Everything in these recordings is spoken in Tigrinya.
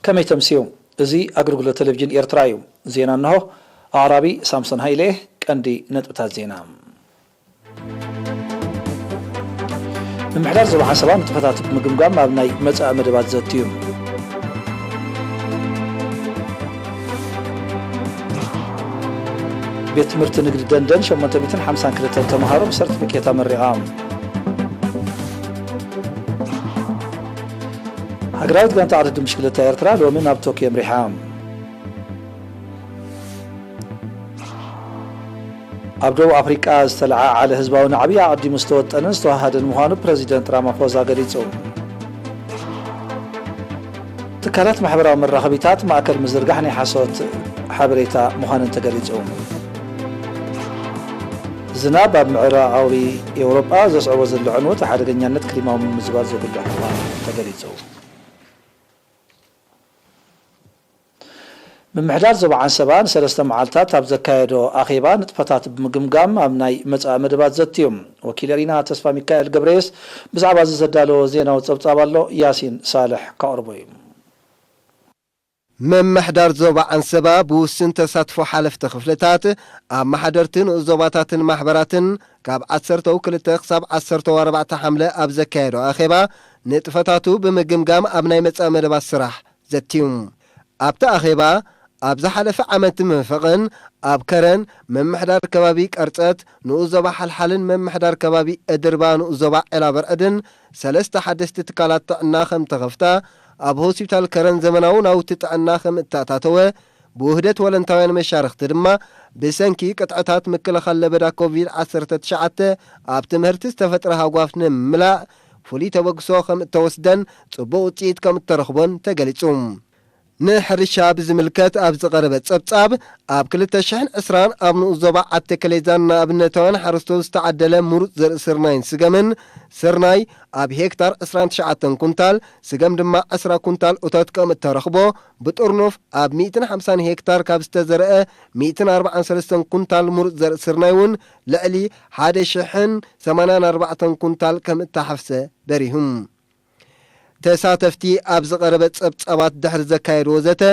ከመይ ተምስዩ? እዚ ኣገልግሎት ቴሌቪዥን ኤርትራ እዩ። ዜና እንሆ። ኣቕራቢ ሳምሶን ሃይለ። ቀንዲ ነጥብታት ዜና። ምምሕዳር ዞባ ዓንሰባ ንጥፈታት ብምግምጋም ኣብ ናይ መጻኢ መደባት ዘትዩ። ቤት ትምህርቲ ንግዲ ደንደን ሸሞንተ ሚእትን ሓምሳን ክልተን ተምሃሮ ብሰርቲፊኬት ኣመሪቓ። ሃገራዊት ጋንታ ዓደድን ብሽክለታ ኤርትራ ሎሚ ናብ ቶኪዮ ኣምሪሓ። ኣብ ደቡብ ኣፍሪቃ ዝተለዓዓለ ህዝባዊ ናዕቢ ኣቐዲሙ ዝተወጠነን ዝተዋሃደን ምዃኑ ፕረዚደንት ራማፎዛ ገሊጹ። ትካላት ማሕበራዊ መራኸቢታት ማእከል ምዝርጋሕ ናይ ሓሶት ሓበሬታ ምዃነን ተገሊጹ። ዝናብ ኣብ ምዕራባዊ ኤውሮጳ ዘስዕቦ ዘሎ ዕንወት ሓደገኛነት ክሊማዊ ምምዝባል ዘጉልሕ ምዃኑ ተገሊጹ። ምምሕዳር ዞባ ዓንሰባ ንሰለስተ መዓልታት ኣብ ዘካየዶ ኣኼባ ንጥፈታት ብምግምጋም ኣብ ናይ መጻኢ መደባት ዘትዩ። ወኪል ሪና ተስፋ ሚካኤል ገብረየስ ብዛዕባ እዚ ዘዳለዎ ዜናዊ ጸብጻብ ኣሎ፣ ያሲን ሳልሕ ከቕርቦ እዩ። ምምሕዳር ዞባ ዓንሰባ ብውስን ተሳትፎ ሓለፍቲ ክፍልታት ኣመሓደርቲ ንኡስ ዞባታትን ማሕበራትን ካብ ዓሰርተው ክልተ ክሳብ ዓሰርተው ኣርባዕተ ሓምለ ኣብ ዘካየዶ ኣኼባ ንጥፈታቱ ብምግምጋም ኣብ ናይ መጻኢ መደባት ስራሕ ዘትዩ። ኣብቲ ኣኼባ ኣብ ዝሓለፈ ዓመት ምንፍቕን ኣብ ከረን ምምሕዳር ከባቢ ቀርጸት ንኡስ ዞባ ሓልሓልን ምምሕዳር ከባቢ እድርባ ንኡስ ዞባ ዒላ በርዕድን ሰለስተ ሓደስቲ ትካላት ጥዕና ከም ተኸፍታ፣ ኣብ ሆስፒታል ከረን ዘመናዊ ናውቲ ጥዕና ከም እተኣታተወ፣ ብውህደት ወለንታውያን መሻርኽቲ ድማ ብሰንኪ ቅጥዕታት ምክልኻል ለበዳ ኮቪድ ዓሰርተ ትሽዓተ ኣብ ትምህርቲ ዝተፈጥረ ሃጓፍ ንምምላእ ፍሉይ ተበግሶ ከም እተወስደን ጽቡቕ ውጽኢት ከም እተረኽቦን ተገሊጹ። ንሕርሻ ብዝምልከት ኣብ ዝቐረበ ጸብጻብ፣ ኣብ ክልተ ሽሕን ዕስራን ኣብ ንኡስ ዞባ ዓዲ ተከሌዛን ንኣብነታውያን ሓረስቶት ዝተዓደለ ምሩጽ ዘርኢ ስርናይን ስገምን፣ ስርናይ ኣብ ሄክታር ዕስራን ትሽዓተን ኩንታል፣ ስገም ድማ ዕስራ ኩንታል እቶት ከም እተረኽቦ፣ ብጥርኑፍ ኣብ ሚእትን ሓምሳን ሄክታር ካብ ዝተዘርአ ሚእትን ኣርባዓን ሰለስተን ኩንታል ምሩጽ ዘርኢ ስርናይ እውን ልዕሊ ሓደ ሽሕን ሰማንያን ኣርባዕተን ኩንታል ከም እተሓፍሰ በሪሁ። ተሳተፍቲ ኣብ ዝቐረበ ጸብጻባት ድሕሪ ዘካየድዎ ዘተ፣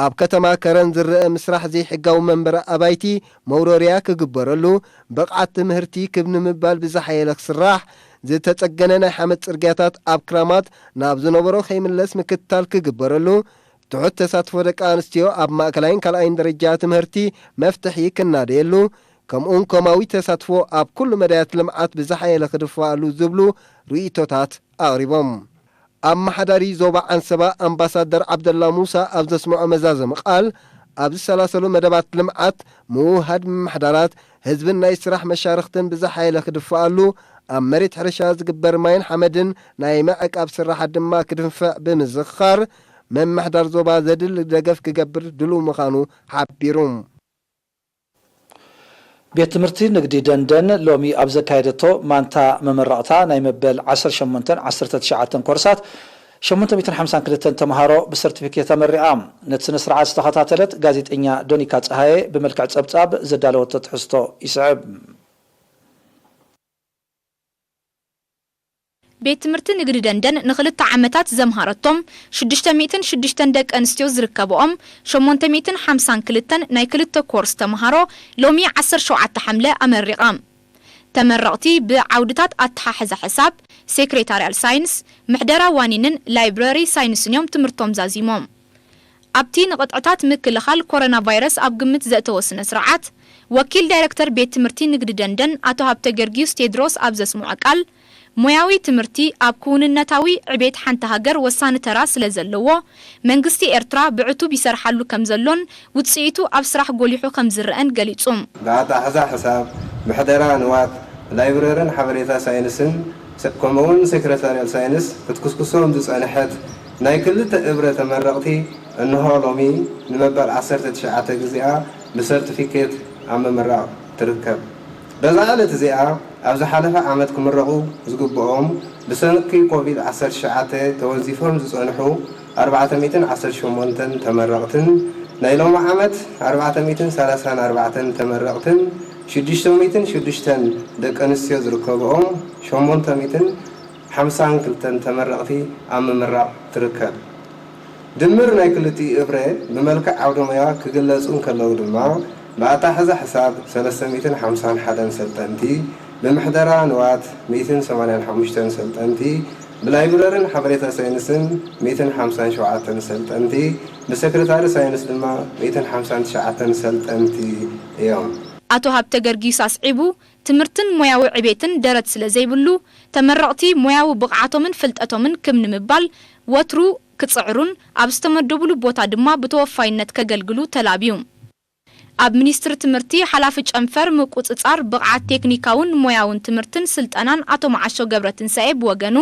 ኣብ ከተማ ከረን ዝረአ ምስራሕ ዘይሕጋዊ መንበሪ ኣባይቲ መውረርያ ክግበረሉ፣ ብቕዓት ትምህርቲ ክብ ንምባል ብዝሓየለ ክስራሕ፣ ዝተጸገነ ናይ ሓመድ ጽርግያታት ኣብ ክራማት ናብ ዝነበሮ ከይምለስ ምክትታል ክግበረሉ፣ ትሑት ተሳትፎ ደቂ ኣንስትዮ ኣብ ማእከላይን ካልኣይን ደረጃ ትምህርቲ መፍትሒ ክናደየሉ፣ ከምኡውን ኮማዊ ተሳትፎ ኣብ ኩሉ መዳያት ልምዓት ብዝሓየለ ክድፋኣሉ ዝብሉ ርእይቶታት ኣቕሪቦም። ኣመሓዳሪ ዞባ ዓንሰባ ኣምባሳደር ዓብደላ ሙሳ ኣብ ዘስምዖ መዛዘሚ ቃል፣ ኣብ ዝሰላሰሉ መደባት ልምዓት ምውህሃድ ምምሕዳራት ህዝብን ናይ ስራሕ መሻርኽትን ብዝሓየለ ክድፋኣሉ፣ ኣብ መሬት ሕርሻ ዝግበር ማይን ሓመድን ናይ ምዕቃብ ስራሓት ድማ ክድንፈዕ ብምዝኽኻር፣ ምምሕዳር ዞባ ዘድሊ ደገፍ ክገብር ድሉው ምዃኑ ሓቢሩ። ቤት ትምህርቲ ንግዲ ደንደን ሎሚ ኣብ ዘካየደቶ ማንታ መመረቕታ ናይ መበል ዓሰርተ ሸሞንተን ዓሰርተ ትሽዓተን ኮርሳት ሸሞንተ ሚእትን ሓምሳን ክልተን ተምሃሮ ብሰርቲፊኬት ኣመሪቓ። ነቲ ስነ ስርዓት ዝተኸታተለት ጋዜጠኛ ዶኒካ ጸሃየ ብመልክዕ ጸብጻብ ዘዳለወቶ ትሕዝቶ ይስዕብ። ቤት ትምህርቲ ንግዲ ደንደን ንኽልተ ዓመታት ዘምሃረቶም ሽዱሽተ ሚእትን ሽዱሽተን ደቂ ኣንስትዮ ዝርከብኦም ሸሞንተ ሚእትን ሓምሳን ክልተን ናይ ክልተ ኮርስ ተምሃሮ ሎሚ ዓሰርተ ሸውዓተ ሓምለ ኣመሪቓ። ተመረቕቲ ብዓውድታት ኣተሓሕዛ ሕሳብ፣ ሴክሬታርያል ሳይንስ፣ ምሕደራ ዋኒንን ላይብረሪ ሳይንስን እዮም ትምህርቶም ዛዚሞም። ኣብቲ ንቕጥዕታት ምክልኻል ኮሮና ቫይረስ ኣብ ግምት ዘእተወ ስነ ስርዓት፣ ወኪል ዳይረክተር ቤት ትምህርቲ ንግዲ ደንደን ኣቶ ሃብተ ገርጊዩስ ቴድሮስ ኣብ ዘስምዖ ቃል፣ ሞያዊ ትምህርቲ ኣብ ክውንነታዊ ዕቤት ሓንቲ ሃገር ወሳኒ ተራ ስለ ዘለዎ፣ መንግስቲ ኤርትራ ብዕቱብ ይሰርሓሉ ከም ዘሎን ውጽኢቱ ኣብ ስራሕ ጎሊሑ ከም ዝረኣን ገሊጹ። ብኣተሓሕዛ ሕሳብ፣ ምሕደራ ንዋት፣ ላይብረርን ሓበሬታ ሳይንስን፣ ሰ-፣ ከምኡውን ሴክረታርያል ሳይንስ ክትኩስኩሶም ዝጸንሐት ናይ ክልተ እብረ ተመረቕቲ፣ እንሆ ሎሚ ንመበል ዓሰርተ ትሽዓተ ግዜኣ ብሰርቲፊኬት ኣብ ምምራቕ ትርከብ። በዛ ዕለት እዚኣ፣ ኣብ ዝሓለፈ ዓመት ክምረቑ ዝግብኦም ብሰንኪ ኮቪድ ዓሰርተ ትሽዓተ ተወንዚፎም ዝጸንሑ ኣርባዕተ ሚእትን ዓሰርተ ሸሞንተን ተመረቕትን፣ ናይ ሎሚ ዓመት ኣርባዕተ ሚእትን ሰላሳን ኣርባዕተን ተመረቕትን፣ ሽዱሽተ ሚእትን ሽዱሽተን ደቂ ኣንስትዮ ዝርከብኦም፣ ሸሞንተ ሚእትን ሓምሳን ክልተን ተመረቕቲ ኣብ ምምራቕ ትርከብ። ድምር ናይ ክልቲኡ እብረ ብመልክዕ ዓውደ ሞያ ክግለጹ እንከለዉ ድማ፣ ብኣታሕዛ ሕሳብ ሰለስተ ሚእትን ሓምሳን ሓደን ሰልጠንቲ፣ ብምሕደራ ንዋት ሚእትን ሰማንያን ሓሙሽተን ሰልጠንቲ፣ ብላይብረርን ሓበሬታ ሳይንስን ሚእትን ሓምሳን ሸውዓተን ሰልጠንቲ፣ ብሰክረታሪ ሳይንስ ድማ ሚእትን ሓምሳን ትሽዓተን ሰልጠንቲ እዮም። ኣቶ ሃብተ ገርጊስ ኣስዒቡ፣ ትምህርትን ሞያዊ ዕቤትን ደረት ስለ ዘይብሉ፣ ተመረቕቲ ሞያዊ ብቕዓቶምን ፍልጠቶምን ክም ንምባል ወትሩ ክጽዕሩን ኣብ ዝተመደቡሉ ቦታ ድማ ብተወፋይነት ከገልግሉ ተላብዩ። ኣብ ሚኒስትሪ ትምህርቲ ሓላፊ ጨንፈር ምቁጽጻር ብቕዓት ቴክኒካውን ሞያውን ትምህርትን ስልጠናን ኣቶ መዓሾ ገብረትንሳኤ ብወገኑ፣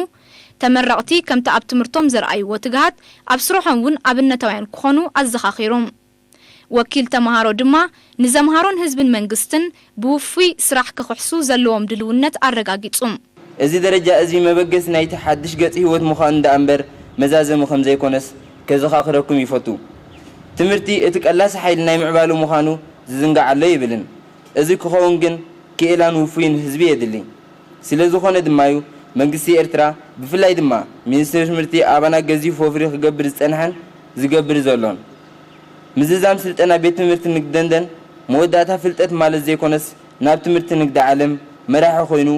ተመረቕቲ ከምቲ ኣብ ትምህርቶም ዘርኣይዎ ትግሃት ኣብ ስርሖም እውን ኣብነታውያን ክኾኑ ኣዘኻኺሩ። ወኪል ተምሃሮ ድማ ንዘምሃሮን ህዝብን መንግስትን ብውፉይ ስራሕ ክኽሕሱ ዘለዎም ድልውነት ኣረጋጊጹ። እዚ ደረጃ እዚ መበገሲ ናይቲ ሓድሽ ገጽ ህይወት ምዃኑ ደኣ እምበር መዛዘሚ ከም ዘይኮነስ ከዘኻኽረኩም ይፈቱ። ትምህርቲ እቲ ቀላሲ ሓይሊ ናይ ምዕባለ ምዃኑ ዝዝንጋዕ ኣሎ ኣይብልን። እዚ ክኸውን ግን ክኢላን ውፉይን ህዝቢ የድሊ። ስለ ዝኾነ ድማዩ መንግስቲ ኤርትራ ብፍላይ ድማ ሚኒስትሪ ትምህርቲ ኣባና ገዚፍ ወፍሪ ክገብር ዝጸንሐን ዝገብር ዘሎን። ምዝዛም ስልጠና ቤት ትምህርቲ ንግደንደን መወዳእታ ፍልጠት ማለት ዘይኮነስ ናብ ትምህርቲ ንግዲ ዓለም መራሒ ኮይኑ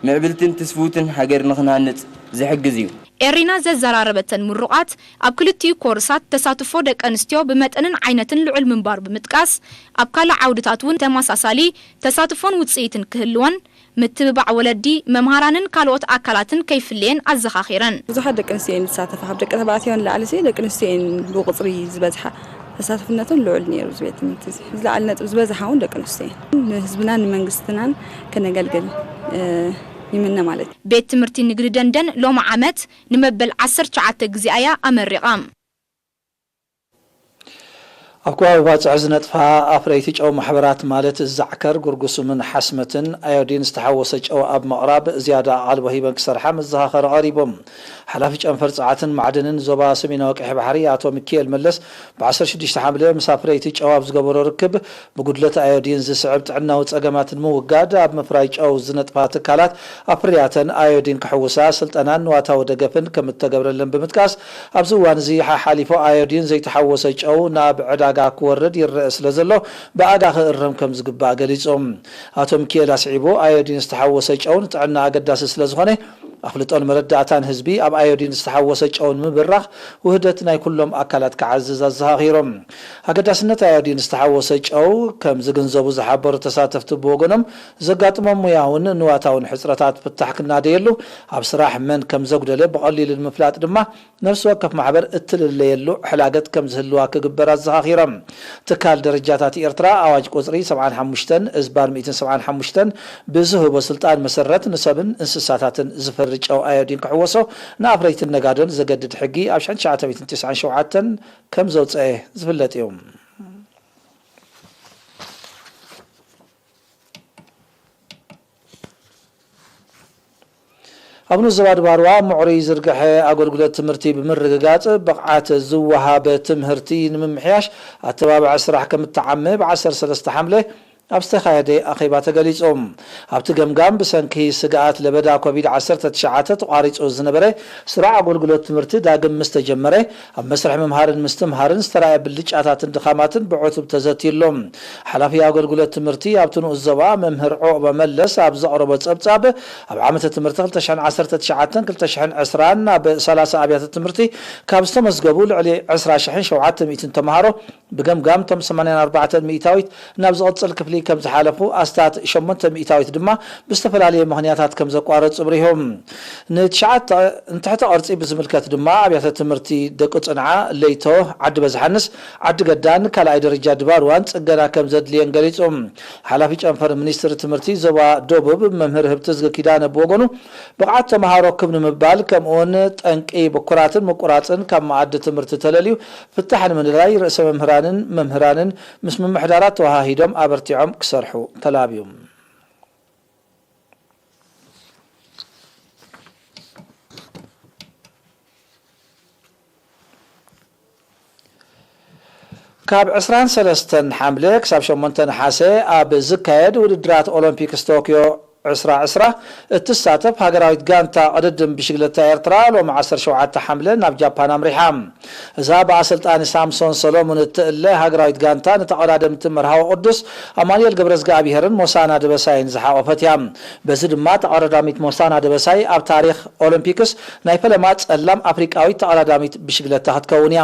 ምዕብልትን ትስፍውትን ሃገር ንኽንሃንጽ ዝሕግዝ እዩ። ኤሪና ዘዘራረበተን ምሩቓት ኣብ ክልቲኡ ኮርሳት ተሳትፎ ደቂ ኣንስትዮ ብመጠንን ዓይነትን ልዑል ምንባሩ ብምጥቃስ ኣብ ካልእ ዓውድታት እውን ተመሳሳሊ ተሳትፎን ውጽኢትን ክህልወን ምትብባዕ ወለዲ፣ መምሃራንን ካልኦት ኣካላትን ከይፍለየን ኣዘኻኺረን። ብዙሓት ደቂ ኣንስትዮ እየን ዝሳተፋ። ካብ ደቂ ተባዕትዮ ንላዕሊ ሲ ደቂ ኣንስትዮ እየን ብቁፅሪ ዝበዝሓ። ተሳትፍነተን ልዑል ነይሩ። እዚ ቤት ትምህርቲ እዚ ዝለዓለ ነጥቢ ዝበዝሓ እውን ደቂ ኣንስትዮ እየን። ንህዝብናን ንመንግስትናን ከነገልግል እ፣ ይምነ ማለት እዩ። ቤት ትምህርቲ ንግዲ ደንደን ሎሚ ዓመት ንመበል ዓሰርተ ትሽዓተ ግዜኣ እያ ኣመሪቓ። ኣብ ከባቢ ባጽዕ ዝነጥፋ ኣፍረይቲ ጨው ማሕበራት ማለት ዛዕከር፣ ጉርጉሱምን ሓስመትን ኣዮዲን ዝተሓወሰ ጨው ኣብ ምቕራብ ዝያዳ ኣቓልቦ ሂበን ክሰርሓ መዘኻኸሪ ቀሪቡ። ሓላፊ ጨንፈር ጸዓትን ማዕድንን ዞባ ሰሜናዊ ቀይሕ ባሕሪ ኣቶ ሚኪኤል መለስ ብ ዓሰርተ ሽዱሽተ ሓምለ ምስ ኣፍረይቲ ጨው ኣብ ዝገበሮ ርክብ ብጉድለት ኣዮዲን ዝስዕብ ጥዕናዊ ጸገማት ንምውጋድ ኣብ ምፍራይ ጨው ዝነጥፋ ትካላት ኣብ ፍርያተን ኣዮዲን ክሕውሳ ስልጠናን ንዋታዊ ደገፍን ከም እተገብረለን ብምጥቃስ፣ ኣብዚ እዋን እዚ ሓሓሊፉ ኣዮዲን ዘይተሓወሰ ጨው ናብ ዕዳጋ ክወርድ ይረአ ስለ ዘሎ ብኣጋ ክእረም ከም ዝግባእ ገሊጹ። ኣቶ ሚኪኤል ኣስዒቡ፣ ኣዮዲን ዝተሓወሰ ጨው ንጥዕና ኣገዳሲ ስለ ዝኾነ ኣፍልጦን መረዳእታን ህዝቢ ኣብ ኣዮዲን ዝተሓወሰ ጨው ንምብራኽ ውህደት ናይ ኩሎም ኣካላት ክዓዝዝ ኣዘኻኺሮም። ኣገዳስነት ኣዮዲን ዝተሓወሰ ጨው ከም ዝግንዘቡ ዝሓበሩ ተሳተፍቲ ብወገኖም ዘጋጥሞም ሙያውን ንዋታውን ሕጽረታት ፍታሕ ክናደየሉ ኣብ ስራሕ መን ከም ዘጉደለ ብቐሊሉ ንምፍላጥ ድማ ነፍሲ ወከፍ ማሕበር እትልለየሉ ሕላገት ከም ዝህልዋ ክግበር ኣዘኻኺሮም። ትካል ደረጃታት ኤርትራ ኣዋጅ ቁጽሪ ሰብዓን ሓሙሽተን እዝባር ሚእትን ሰብዓን ሓሙሽተን ብዝህቦ ስልጣን መሰረት ንሰብን እንስሳታትን ዝፈሪ ጨው ኣዮዲን ክሕወሶ ንኣፍረይትን ነጋዶን ዘገድድ ሕጊ ኣብ ሽሕን ትሽዓተ ሚእትን ተስዓን ሸውዓተን ከም ዘውጸኤ ዝፍለጥ እዩ። ኣብ ንኡስ ዞባ ድባርዋ ምዕሩይ ዝርግሐ ኣገልግሎት ትምህርቲ ብምርግጋጽ ብቕዓት ዝወሃብ ትምህርቲ ንምምሕያሽ ኣተባባዒ ስራሕ ከም እተዓመ ብ ዓሰርተ ሰለስተ ሓምለ ኣብ ዝተኻየደ ኣኼባ ተገሊጹ። ኣብቲ ገምጋም ብሰንኪ ስግኣት ለበዳ ኮቪድ ዓሰርተ ትሽዓተ ተቋሪጹ ዝነበረ ስሩዕ ኣገልግሎት ትምህርቲ ዳግም ምስ ተጀመረ ኣብ መስርሕ ምምሃርን ምስትምሃርን ዝተራእየ ብልጫታትን ድኻማትን ብዕቱብ ተዘትዩሎም። ሓላፊ ኣገልግሎት ትምህርቲ ኣብቲ ንኡስ ዞባ መምህር ዑቕበ መለስ ኣብ ዘቕረቦ ጸብጻብ፣ ኣብ ዓመተ ትምህርቲ ክልተ ሽሕን ዓሰርተ ትሽዓተን ክልተ ሽሕን ዕስራን ኣብ ሰላሳ ኣብያተ ትምህርቲ ካብ ዝተመዝገቡ ልዕሊ ዕስራ ሽሕን ሸውዓተ ሚእትን ተምሃሮ ብገምጋም እቶም ሰማንያን ኣርባዕተን ሚእታዊት ናብ ዝቕጽል ክፍሊ ከም ዝሓለፉ፣ ኣስታት ሸሞንተ ሚእታዊት ድማ ብዝተፈላለየ ምኽንያታት ከም ዘቋረጹ ኣብሪሆም። ንትሽዓተ ንትሕተ ቅርጺ ብዝምልከት ድማ ኣብያተ ትምህርቲ ደቂ ጽንዓ፣ ለይቶ፣ ዓዲ በዝሓንስ፣ ዓዲ ገዳን ካልኣይ ደረጃ ድባርዋን ጽገና ከም ዘድልየን ገሊጹ። ሓላፊ ጨንፈር ሚኒስትሪ ትምህርቲ ዞባ ደቡብ መምህር ህብትዝጊ ኪዳነ ብወገኑ ብቕዓት ተምሃሮ ክብ ንምባል ከምኡውን ጠንቂ ብኩራትን ምቁራጽን ካብ መኣዲ ትምህርቲ ተለልዩ ፍታሕ ንምንዳይ ርእሰ መምህራንን መምህራንን ምስ ምምሕዳራት ተወሃሂዶም ኣበርቲዖም ክሰርሑ ተላብዩ። ካብ ዕስራን ሰለስተን ሓምለ ክሳብ ሸሞንተ ነሓሰ ኣብ ዝካየድ ውድድራት ኦሎምፒክስ ቶክዮ ዕስራ ዕስራ እትሳተፍ ሃገራዊት ጋንታ ቅድድም ብሽግለታ ኤርትራ ሎሚ ዓሰርተ ሸውዓተ ሓምለ ናብ ጃፓን ኣምሪሓ። እዛ ብኣሰልጣኒ ሳምሶን ሰሎሙን እትእለ ሃገራዊት ጋንታ፣ ንተቐዳደምቲ መርሃዊ ቅዱስ ኣማኑኤል ገብረዝግኣብሄርን ሞሳና ደበሳይን ዝሓቖፈት እያ። በዚ ድማ ተቐዳዳሚት ሞሳና ደበሳይ ኣብ ታሪኽ ኦሎምፒክስ ናይ ፈለማ ጸላም ኣፍሪቃዊት ተቐዳዳሚት ብሽግለታ ክትከውን እያ።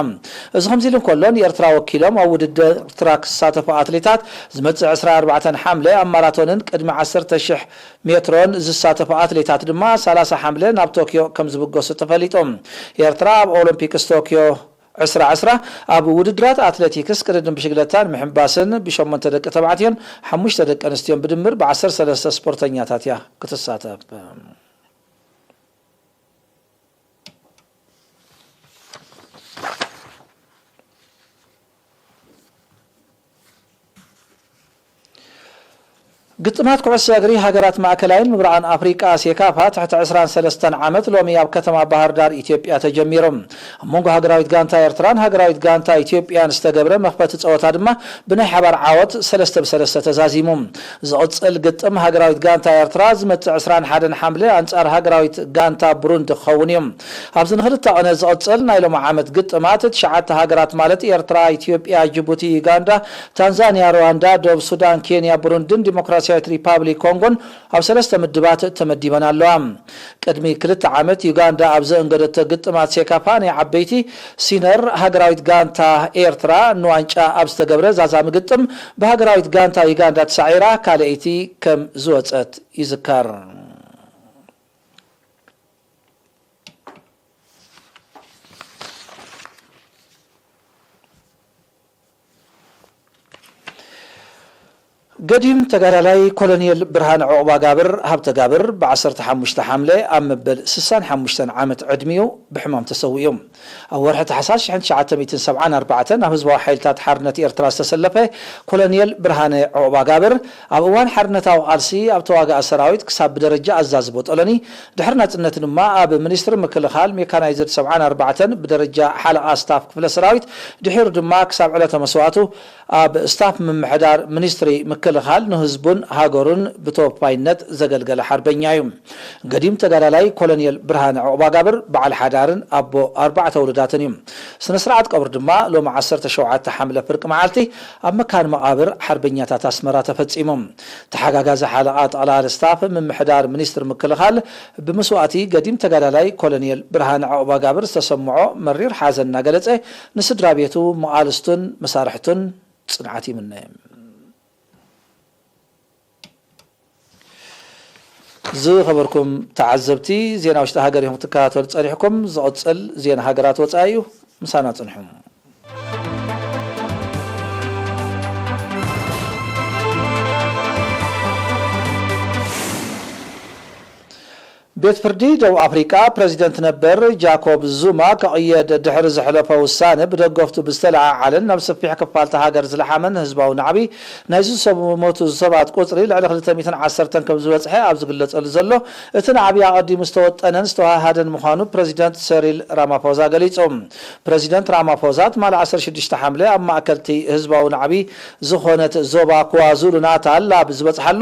እዚ ከምዚ ኢሉ እንከሎ፣ ንኤርትራ ወኪሎም ኣብ ውድድር ኤርትራ ክሳተፉ ኣትሌታት ዝመጽእ ዕስራን ኣርባዕተን ሓምለ ኣብ ማራቶንን ቅድሚ ዓሰርተ ሽሕ ሜትሮን ዝሳተፉ ኣትሌታት ድማ ሰላሳ ሓምለ ናብ ቶክዮ ከም ዝብገሱ ተፈሊጡ። ኤርትራ ኣብ ኦሎምፒክስ ቶክዮ ዕስራ ዕስራ ኣብ ውድድራት ኣትሌቲክስ፣ ቅድድም ብሽግለታን ምሕንባስን ብሸሞንተ ደቂ ተባዕትዮን ሓሙሽተ ደቂ ኣንስትዮን ብድምር ብዓሰርተ ሰለስተ ስፖርተኛታት እያ ክትሳተፍ። ግጥማት ኩዕሶ እግሪ ሃገራት ማእከላይን ምብራቕን ኣፍሪቃ፣ ሴካፋ፣ ትሕቲ ዕስራን ሰለስተን ዓመት ሎሚ ኣብ ከተማ ባህር ዳር ኢትዮጵያ ተጀሚሩ። ኣብ መንጎ ሃገራዊት ጋንታ ኤርትራን ሃገራዊት ጋንታ ኢትዮጵያን ዝተገብረ መኽፈቲ ጸወታ ድማ ብናይ ሓባር ዓወት ሰለስተ ብሰለስተ ተዛዚሙ። ዝቕጽል ግጥም ሃገራዊት ጋንታ ኤርትራ ዝመጽእ ዕስራን ሓደን ሓምለ ኣንጻር ሃገራዊት ጋንታ ብሩንዲ ክኸውን እዩ። ኣብዚ ንኽልተ ቅነ ዝቕጽል ናይ ሎሚ ዓመት ግጥማት፣ ትሽዓተ ሃገራት ማለት ኤርትራ፣ ኢትዮጵያ፣ ጅቡቲ፣ ዩጋንዳ፣ ታንዛንያ፣ ሩዋንዳ፣ ደቡብ ሱዳን፣ ኬንያ፣ ብሩንድን ዲሞክራሲያዊት ሪፓብሊክ ኮንጎን ኣብ ሰለስተ ምድባት ተመዲበን ኣለዋ። ቅድሚ ክልተ ዓመት ዩጋንዳ ኣብ ዘእንገደቶ ግጥማት ሴካፋ ናይ ዓበይቲ ሲነር ሃገራዊት ጋንታ ኤርትራ ንዋንጫ ኣብ ዝተገብረ ዛዛሚ ግጥም ብሃገራዊት ጋንታ ዩጋንዳ ተሳዒራ ካልኣይቲ ከም ዝወጸት ይዝከር። ገዲም ተጋዳላይ ኮሎኔል ብርሃነ ዑቕባጋብር ሃብተጋብር ብዓሰርተ ሓሙሽተ ሓምለ ኣብ መበል ስሳን ሓሙሽተን ዓመት ዕድሚኡ ብሕማም ተሰዊኡ። ኣብ ወርሒ ታሕሳስ ሽሕን ትሽዓተ ሚእትን ሰብዓን ኣርባዕተን ኣብ ህዝባዊ ሓይልታት ሓርነት ኤርትራ ዝተሰለፈ ኮሎኔል ብርሃነ ዑቕባጋብር፣ ኣብ እዋን ሓርነታዊ ቃልሲ ኣብ ተዋጋኢ ሰራዊት ክሳብ ብደረጃ ኣዛዚ ቦጦሎኒ፣ ድሕሪ ናጽነት ድማ ኣብ ሚኒስትሪ ምክልኻል ሜካናይዝድ ሰብዓን ኣርባዕተን ብደረጃ ሓለቓ ስታፍ ክፍለ ሰራዊት፣ ድሒሩ ድማ ክሳብ ዕለተ መስዋእቱ ኣብ ስታፍ ምምሕዳር ሚኒስትሪ ምክልኻል ንህዝቡን ሃገሩን ብተወፋይነት ዘገልገለ ሓርበኛ እዩ። ገዲም ተጋዳላይ ኮሎኔል ብርሃነ ዑቕባጋብር በዓል ሓዳርን ኣቦ ኣርባዕተ ውሉዳትን እዩ። ስነ ስርዓት ቀብሩ ድማ ሎሚ ዓሰርተ ሸውዓተ ሓምለ ፍርቂ መዓልቲ ኣብ መካን መቓብር ሓርበኛታት ኣስመራ ተፈጺሙ። ተሓጋጋዚ ሓለቓ ጠቕላሊ ስታፍ ምምሕዳር ሚኒስትሪ ምክልኻል፣ ብመስዋእቲ ገዲም ተጋዳላይ ኮሎኔል ብርሃነ ዑቕባጋብር ዝተሰምዖ መሪር ሓዘን እናገለጸ፣ ንስድራ ቤቱ፣ መቓልስቱን መሳርሕቱን ጽንዓት ይምነ። ዝኸበርኩም ተዓዘብቲ፣ ዜና ውሽጢ ሃገር ኢኹም ክትከታተሉ ጸኒሕኩም። ዝቕጽል ዜና ሃገራት ወጻኢ እዩ። ምሳና ጽንሑ። ቤት ፍርዲ ደቡብ ኣፍሪቃ፣ ፕረዚደንት ነበር ጃኮብ ዙማ ክቕየድ ድሕሪ ዘሕለፎ ውሳነ፣ ብደገፍቱ ብዝተለዓዓለን ናብ ሰፊሕ ክፋልቲ ሃገር ዝለሓመን ህዝባዊ ናዕቢ፣ ናይዚ ሰብ ሞቱ ሰባት ቁጽሪ ልዕሊ ክልተ ሚእትን ዓሰርተን ከም ዝበጽሐ ኣብ ዝግለጸሉ ዘሎ፣ እቲ ናዕቢ ኣቐዲሙ ዝተወጠነን ዝተወሃሃደን ምዃኑ ፕረዚደንት ሰሪል ራማፎዛ ገሊጹ። ፕረዚደንት ራማፎዛ ትማሊ ዓሰርተ ሽዱሽተ ሓምለ ኣብ ማእከል እቲ ህዝባዊ ናዕቢ ዝኾነት ዞባ ክዋዙሉ ናታል ኣብ ዝበጽሓሉ፣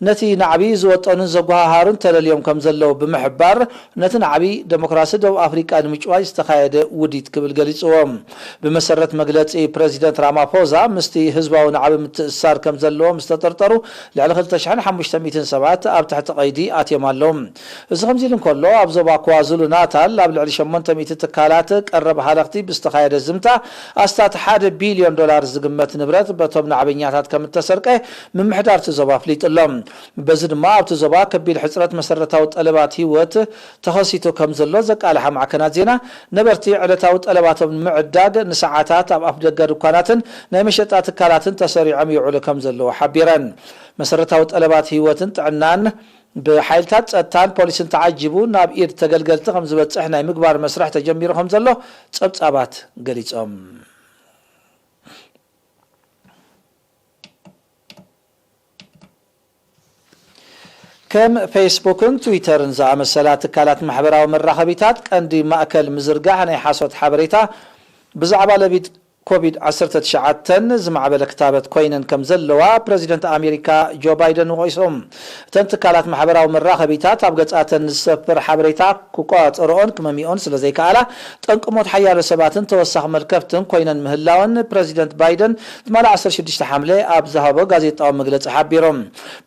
ነቲ ናዕቢ ዝወጠኑን ዘጓሃሃሩን ተለልዮም ከም ዘለዉ ብምሕባር፣ ነቲ ናዕቢ ደሞክራሲ ደቡብ ኣፍሪቃ ንምጭዋይ ዝተኻየደ ውዲት ክብል ገሊጽዎ። ብመሰረት መግለጺ ፕረዚደንት ራማፎዛ፣ ምስቲ ህዝባዊ ናዕቢ ምትእስሳር ከም ዘለዎም ዝተጠርጠሩ ልዕሊ ክልተ ሽሕን ሓሙሽተ ሚእትን ሰባት ኣብ ትሕቲ ቀይዲ ኣትዮም ኣለዉ። እዚ ከምዚ ኢሉ እንከሎ፣ ኣብ ዞባ ኳዙሉ ናታል ኣብ ልዕሊ ሸሞንተ ሚእቲ ትካላት ቀረብ ሃለኽቲ ብዝተኻየደ ዝምታ፣ ኣስታት ሓደ ቢልዮን ዶላር ዝግመት ንብረት በቶም ናዕበኛታት ከም እተሰርቀ ምምሕዳር እቲ ዞባ ኣፍሊጡ ኣሎ። በዚ ድማ ኣብቲ ዞባ ከቢድ ሕጽረት መሰረታዊ ጠለባት ህይወት ተኸሲቱ ከም ዘሎ ዘቃልሓ ማዕከናት ዜና፣ ነበርቲ ዕለታዊ ጠለባቶም ንምዕዳግ ንሰዓታት ኣብ ኣፍደገ ድኳናትን ናይ መሸጣ ትካላትን ተሰሪዖም ይውዕሉ ከም ዘለዉ ሓቢረን። መሰረታዊ ጠለባት ህይወትን ጥዕናን ብሓይልታት ጸጥታን ፖሊስን ተዓጂቡ ናብ ኢድ ተገልገልቲ ከም ዝበጽሕ ናይ ምግባር መስርሕ ተጀሚሩ ከም ዘሎ ጸብጻባት ገሊጾም። ከም ፌስቡክን ትዊተርን ዝኣመሰላ ትካላት ማሕበራዊ መራኸቢታት ቀንዲ ማእከል ምዝርጋሕ ናይ ሓሶት ሓበሬታ ብዛዕባ ለቢድ ኮቪድ ዓሰርተ ትሽዓተ ዝማዕበለ ክታበት ኮይነን ከም ዘለዋ ፕረዚደንት ኣሜሪካ ጆ ባይደን ወቒሶም። እተን ትካላት ማሕበራዊ መራኸቢታት ኣብ ገጻተን ዝሰፍር ሓበሬታ ክቆጻጸርኦን ክመምይኦን ስለ ዘይከኣላ፣ ጠንቂ ሞት ሓያሎ ሰባትን ተወሳኺ መልከፍትን ኮይነን ምህላወን ፕረዚደንት ባይደን ትማሊ ዓሰርተ ሽዱሽተ ሓምለ ኣብ ዝሃቦ ጋዜጣዊ መግለጺ ሓቢሮም።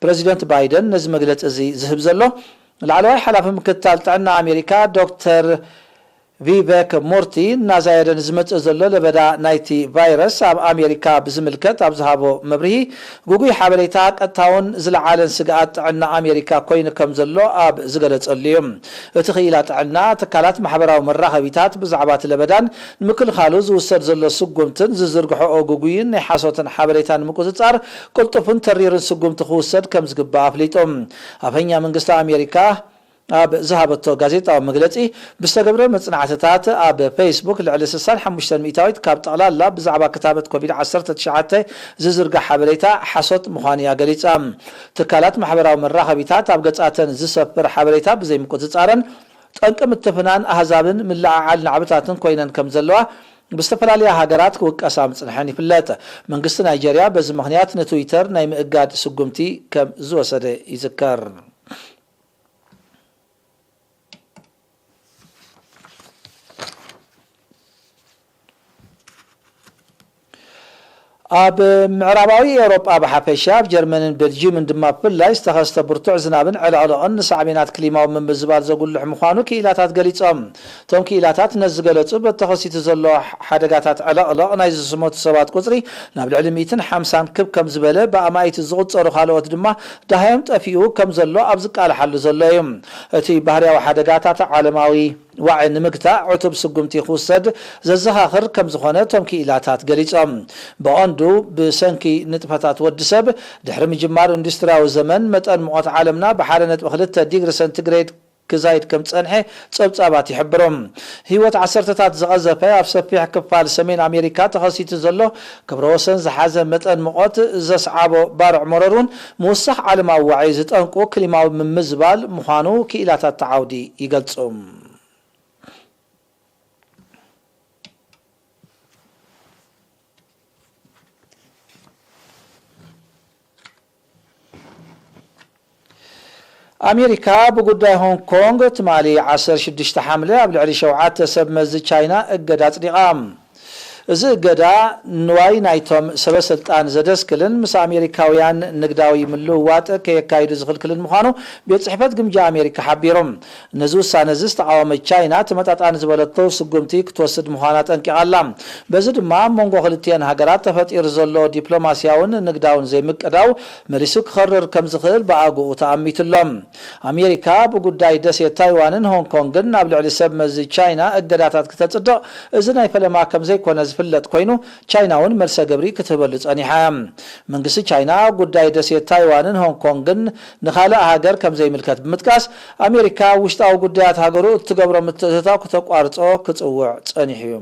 ፕረዚደንት ባይደን ነዚ መግለጺ እዚ ዝህብ ዘሎ፣ ላዕለዋይ ሓላፊ ምክትታል ጥዕና ኣሜሪካ ዶክተር ቪቨክ ሙርቲ እናዛየደ ንዝመጽእ ዘሎ ለበዳ ናይቲ ቫይረስ ኣብ ኣሜሪካ ብዝምልከት ኣብ ዝሃቦ መብርሂ፣ ግጉይ ሓበሬታ ቀጥታውን ዝለዓለን ስግኣት ጥዕና ኣሜሪካ ኮይኑ ከም ዘሎ ኣብ ዝገለጸሉ እዩ። እቲ ክኢላ ጥዕና፣ ትካላት ማሕበራዊ መራኸቢታት ብዛዕባ እቲ ለበዳን ንምክልኻሉ ዝውሰድ ዘሎ ስጉምትን ዝዝርግሕኦ ግጉይን ናይ ሓሶትን ሓበሬታ ንምቁጽጻር ቅልጡፍን ተሪርን ስጉምቲ ክውሰድ ከም ዝግባእ ኣፍሊጡ። ኣፈኛ መንግስቲ ኣሜሪካ ኣብ ዝሃበቶ ጋዜጣዊ መግለጺ፣ ብዝተገብረ መጽናዕትታት ኣብ ፌስቡክ ልዕሊ ስሳን ሓሙሽተን ሚእታዊት ካብ ጠቕላላ ብዛዕባ ክታበት ኮቪድ ዓሰርተ ትሽዓተ ዝዝርጋሕ ሓበሬታ ሓሶት ምዃኑ እያ ገሊጻ። ትካላት ማሕበራዊ መራኸቢታት ኣብ ገጻተን ዝሰፍር ሓበሬታ ብዘይምቁጽጻረን ጠንቂ ምትፍናን ኣህዛብን ምልዕዓል ናዕብታትን ኮይነን ከም ዘለዋ ብዝተፈላለያ ሃገራት ክውቀሳ ምጽንሐን ይፍለጥ። መንግስቲ ናይጀርያ በዚ ምኽንያት ንትዊተር ናይ ምእጋድ ስጉምቲ ከም ዝወሰደ ይዝከር። ኣብ ምዕራባዊ ኤውሮጳ ብሓፈሻ፣ ኣብ ጀርመንን ቤልጂምን ድማ ብፍላይ ዝተኸስተ ብርቱዕ ዝናብን ዕለቕለቕን ንሳዕቤናት ክሊማዊ ምምዝባል ዘጉልሕ ምዃኑ ክኢላታት ገሊጾም። እቶም ክኢላታት ነዚ ዝገለጹ፣ በቲ ተኸሲቱ ዘሎ ሓደጋታት ዕለቕለቕ ናይ ዝሞቱ ሰባት ቁጽሪ ናብ ልዕሊ ሚእትን ሓምሳን ክብ ከም ዝበለ፣ ብኣማኢት ዝቑጸሩ ካልኦት ድማ ደሃዮም ጠፊኡ ከም ዘሎ ኣብ ዝቃልሓሉ ዘሎ እዩ። እቲ ባህርያዊ ሓደጋታት ዓለማዊ ዋዒ ንምግታእ ዕቱብ ስጉምቲ ክውሰድ ዘዘኻኽር ከም ዝኾነ እቶም ክኢላታት ገሊጾም። ብቐንዱ ብሰንኪ ንጥፈታት ወዲ ሰብ፣ ድሕሪ ምጅማር ኢንዱስትርያዊ ዘመን፣ መጠን ሙቐት ዓለምና ብሓደ ነጥቢ ክልተ ዲግሪ ሰንቲግሬድ ክዛይድ ከም ዝጸንሐ ጸብጻባት ይሕብሩ። ህይወት ዓሰርተታት ዝቐዘፈ፣ ኣብ ሰፊሕ ክፋል ሰሜን ኣሜሪካ ተኸሲቱ ዘሎ ክብረ ወሰን ዝሓዘ መጠን ሙቐት ዘስዓቦ ባርዕ መረር እውን ምውሳኽ ዓለማዊ ዋዒ ዝጠንቁ ክሊማዊ ምምዝባል ምዃኑ ክኢላታት እቲ ዓውዲ ይገልጹ። ኣሜሪካ ብጉዳይ ሆንግ ኮንግ ትማሊ ዓሰርተ ሽዱሽተ ሓምለ ኣብ ልዕሊ ሸውዓተ ሰብ መዚ ቻይና እገዳ ኣጽዲቓ። እዚ እገዳ ንዋይ ናይቶም ሰበ ስልጣን ዘደስክልን ምስ ኣሜሪካውያን ንግዳዊ ምልውዋጥ ከየካይዱ ዝኽልክልን ምዃኑ ቤት ጽሕፈት ግምጃ ኣሜሪካ ሓቢሩ። ነዚ ውሳነ እዚ ዝተቓወመት ቻይና ተመጣጣኒ ዝበለቶ ስጉምቲ ክትወስድ ምዃና ጠንቂቓ ኣላ። በዚ ድማ ኣብ መንጎ ክልቲኤን ሃገራት ተፈጢሩ ዘሎ ዲፕሎማስያውን ንግዳውን ዘይምቅዳው መሊሱ ክኸርር ከም ዝኽእል ብኣግኡ ተኣሚቱ ኣሎ። ኣሜሪካ ብጉዳይ ደሴት ታይዋንን ሆንግ ኮንግን ናብ ልዕሊ ሰብ መዚ ቻይና እገዳታት ክተጽድቕ፣ እዚ ናይ ፈለማ ከም ዘይኮነ ዝፍለጥ ኮይኑ፣ ቻይና እውን መልሰ ግብሪ ክትህበሉ ጸኒሓ እያ። መንግስቲ ቻይና ጉዳይ ደሴት ታይዋንን ሆንግ ኮንግን ንኻልእ ሃገር ከም ዘይምልከት ብምጥቃስ፣ ኣሜሪካ ውሽጣዊ ጉዳያት ሃገሩ እትገብሮ ምትእትታው ክተቋርጾ ክጽውዕ ጸኒሑ እዩ።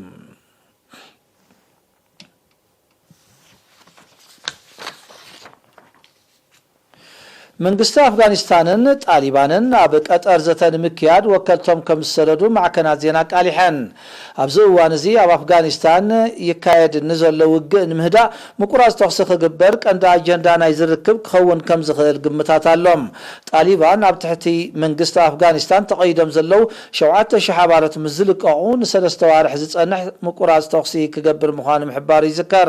መንግስቲ ኣፍጋኒስታንን ጣሊባንን ኣብ ቀጠር ዘተ ንምክያድ ወከልቶም ከም ዝሰደዱ ማዕከናት ዜና ኣቃሊሐን። ኣብዚ እዋን እዚ ኣብ ኣፍጋኒስታን ይካየድ ንዘሎ ውግእ ንምህዳእ ምቁራጽ ተኹሲ ክግበር ቀንዲ ኣጀንዳ ናይ ዝርክብ ክኸውን ከም ዝኽእል ግምታት ኣሎ። ጣሊባን ኣብ ትሕቲ መንግስቲ ኣፍጋኒስታን ተቐይዶም ዘለዉ ሸውዓተ ሽሕ ኣባላት ምስ ዝልቀቑ ንሰለስተ ዋርሕ ዝጸንሕ ምቁራጽ ተኹሲ ክገብር ምዃኑ ምሕባሩ ይዝከር።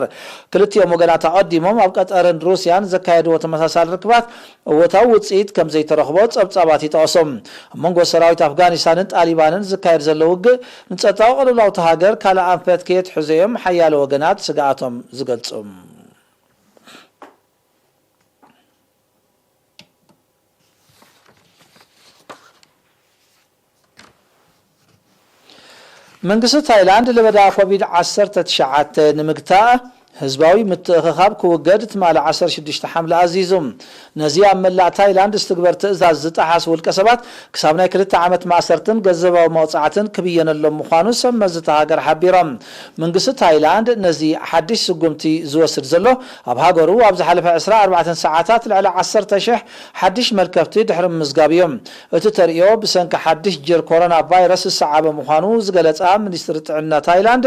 ክልቲኦም ወገናት ኣቐዲሞም ኣብ ቀጠርን ሩስያን ዘካየድዎ ተመሳሳሊ ርክባት እወታዊ ውጽኢት ከም ዘይተረኽቦ ጸብጻባት ይጠቕሱ። ኣብ መንጎ ሰራዊት ኣፍጋኒስታንን ጣሊባንን ዝካየድ ዘሎ ውግእ ንጸጥታዊ ቅልውላው እታ ሃገር ካልእ ኣንፈት ከየትሕዞ እዮም ሓያሎ ወገናት ስግኣቶም ዝገልጹ። መንግስቲ ታይላንድ ለበዳ ኮቪድ ዓሰርተ ትሽዓተ ንምግታእ ህዝባዊ ምትእኽኻብ ክውገድ ትማሊ ዓሰርተ ሽዱሽተ ሓምለ ኣዚዙ። ነዚ ኣብ መላእ ታይላንድ ዝትግበር ትእዛዝ ዝጠሓስ ውልቀ ሰባት ክሳብ ናይ ክልተ ዓመት ማእሰርትን ገንዘባዊ መቕጻዕትን ክብየነሎም ምዃኑ ሰብ መዚ እታ ሃገር ሓቢሮም። መንግስቲ ታይላንድ ነዚ ሓድሽ ስጉምቲ ዝወስድ ዘሎ ኣብ ሃገሩ ኣብ ዝሓለፈ ዕስራ ኣርባዕተ ሰዓታት ልዕሊ ዓሰርተ ሽሕ ሓድሽ መልከፍቲ ድሕሪ ምምዝጋብ እዮም። እቲ ተርእዮ ብሰንኪ ሓድሽ ጅር ኮሮና ቫይረስ ዝሰዓበ ምዃኑ ዝገለጻ ሚኒስትሪ ጥዕና ታይላንድ፣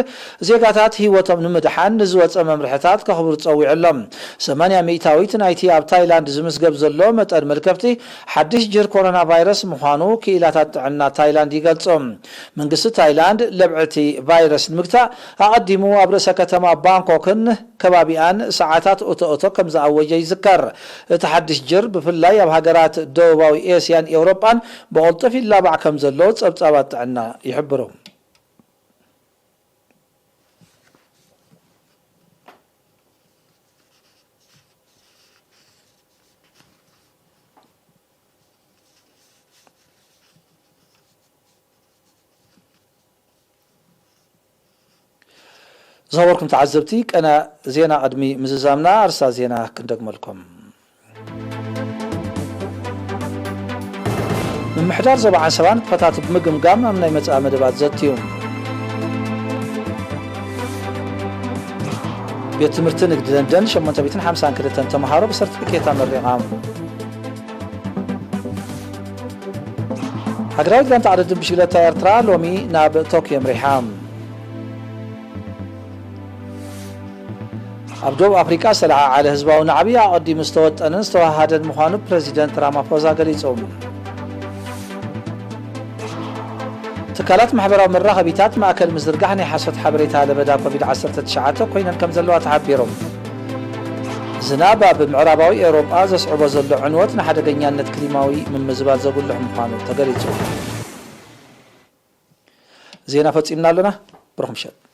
ዜጋታት ህይወቶም ንምድሓን ንዝወጸ መምርሕታት ከኽብሩ ጸዊዑ ኣሎ። ሰማንያ ሚእታዊት ናይቲ ኣብ ታይላንድ ዝምዝገብ ዘሎ መጠን መልከፍቲ ሓድሽ ጅር ኮሮና ቫይረስ ምዃኑ ክኢላታት ጥዕና ታይላንድ ይገልጹ። መንግስቲ ታይላንድ ለብዒ እቲ ቫይረስ ንምግታእ ኣቐዲሙ ኣብ ርእሰ ከተማ ባንኮክን ከባቢኣን ሰዓታት እቶ እቶ ከም ዝኣወጀ ይዝከር። እቲ ሓድሽ ጅር ብፍላይ ኣብ ሃገራት ደቡባዊ ኤስያን ኤውሮጳን ብቕልጡፍ ይላባዕ ከም ዘሎ ጸብጻባት ጥዕና ይሕብሩ። ዝኸበርኩም ተዓዘብቲ፣ ቀነ ዜና ቅድሚ ምዝዛምና ኣርእስታት ዜና ክንደግመልኩም። ምምሕዳር ዞባ ዓንሰባ ንጥፈታት ብምግምጋም ኣብ ናይ መጻኢ መደባት ዘትዩ። ቤት ትምህርቲ ንግዲ ለንደን ሸሞንተ ሚእትን ሓምሳን ክልተን ተምሃሮ ብሰርቲፊኬት ኣመሪቓ። ሃገራዊት ጋንታ ዓደድን ብሽግለታ ኤርትራ ሎሚ ናብ ቶክዮ ኣምሪሓ። ኣብ ደቡብ ኣፍሪቃ ዝተለዓዓለ ህዝባዊ ናዕቢ ኣቐዲሙ ዝተወጠነን ዝተወሃሃደን ምዃኑ ፕረዚደንት ራማፎዛ ገሊጹ። ትካላት ማሕበራዊ መራኸቢታት ማእከል ምዝርጋሕ ናይ ሓሶት ሓበሬታ ለበዳ ኮቪድ ዓሰርተ ትሽዓተ ኮይነን ከም ዘለዋ ተሓቢሩ። ዝናብ ኣብ ምዕራባዊ ኤውሮጳ ዘስዕቦ ዘሎ ዕንወት ንሓደገኛነት ክሊማዊ ምምዝባል ዘጉልሕ ምዃኑ ተገሊጹ። ዜና ፈጺምና ኣለና። ብሩኽ ምሸት።